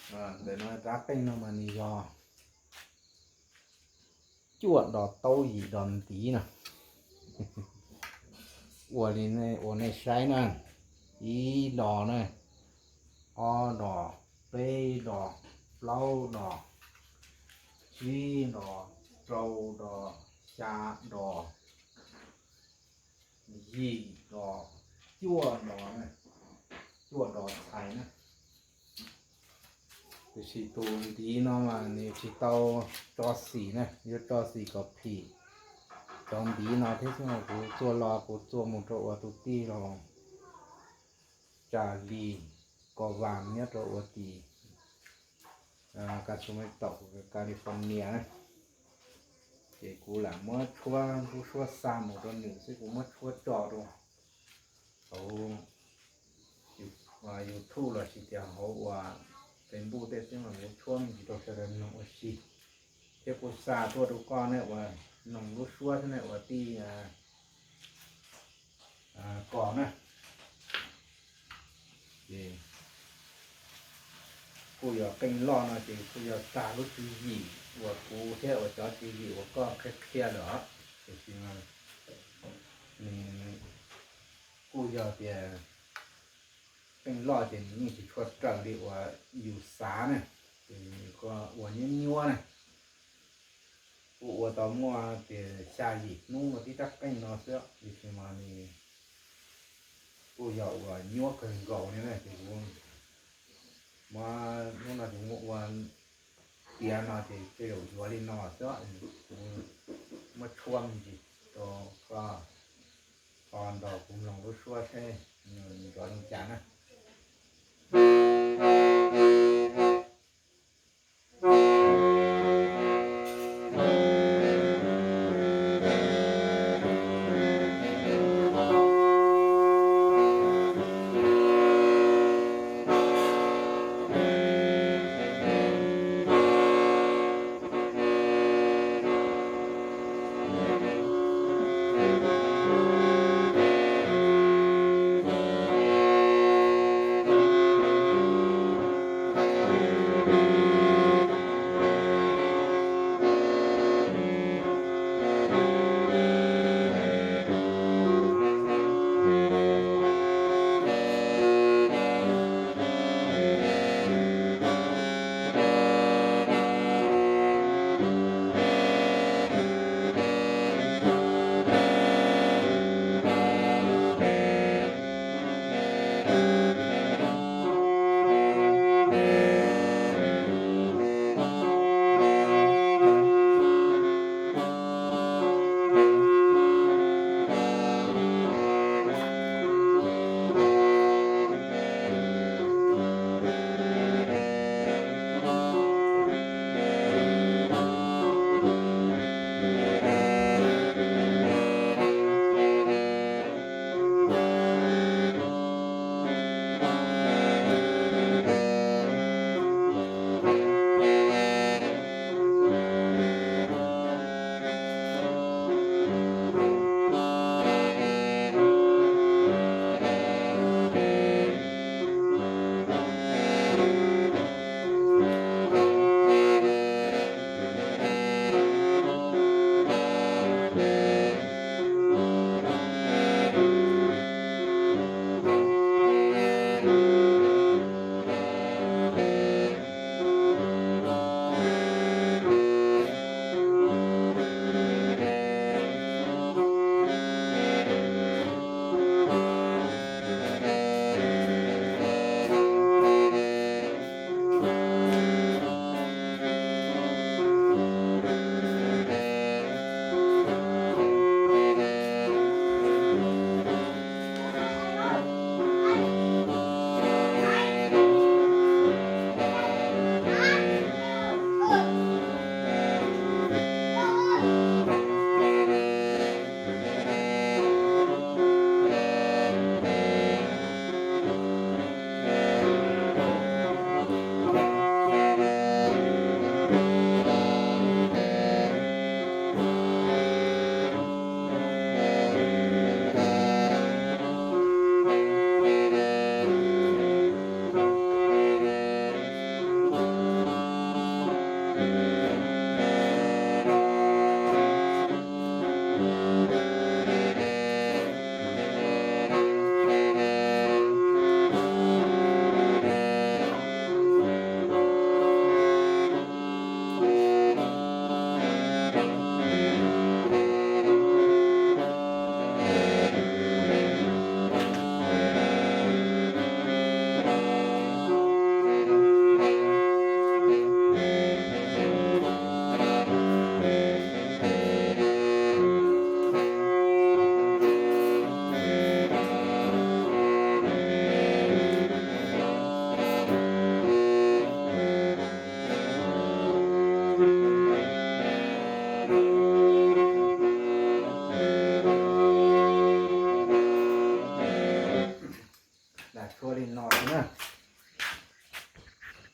Ntawm no rab qeej no mas nws yog cuaj dos taub yim dos ntiv no. Ua li ua nej saib na, ib dos na, ob dos, peb dos, plaub dos, tsib dos, rau dos, xya dos, yim dos, cuaj dos, cuaj dos txhais na. Tiam sis tus ntiv no mas nws tsis tau tso xim na, yuav tso xim kom phim cov ntiv no thiab xwb. Kuv txua los kuv txua mus rau ua tus tij laug Tsa Lis Kos Vas nyob rau ua tim Sacramento, California na. Ces kuv lam muab tshuab lub suab xa mus rau nws xwb, kuv muab tshuab tso rau hauv YouTube los sis tias hauv uas Facebook tej xwb mas kuv tshuab me ntsis rau sawv daws mloog ua si. Thiab kuv xa tuaj rau koj nej ua mloog lub suab thiab nej ua tij Kos na. Ces kuj yog qeej loj no ces kuj yog tag lub tswv yim uas kuv thiab uas cov tswv yim uas koj qhia qhia lawm os. Tiam sis mas nws kuj yog tias qeej loj ces nws yeej tsis tshua raws li uas yus xav na, ces nws kuj ua nyuab nyuab na. Kuv ua tau muaj tias xya yim hnub ua tib rab qeej no xwb, tiam sis mas nws kuj yog uas nyuab kawg nkaus li na, ces kuv muab hnub no ces muab ua tiav no ces tej zaum yuav li no xwb. Kuv muab tshuab me ntsis rau koj ho nrog kuv mloog lub suab seb nws nrov li cas na.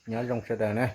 Nyob zoo sawv daws na.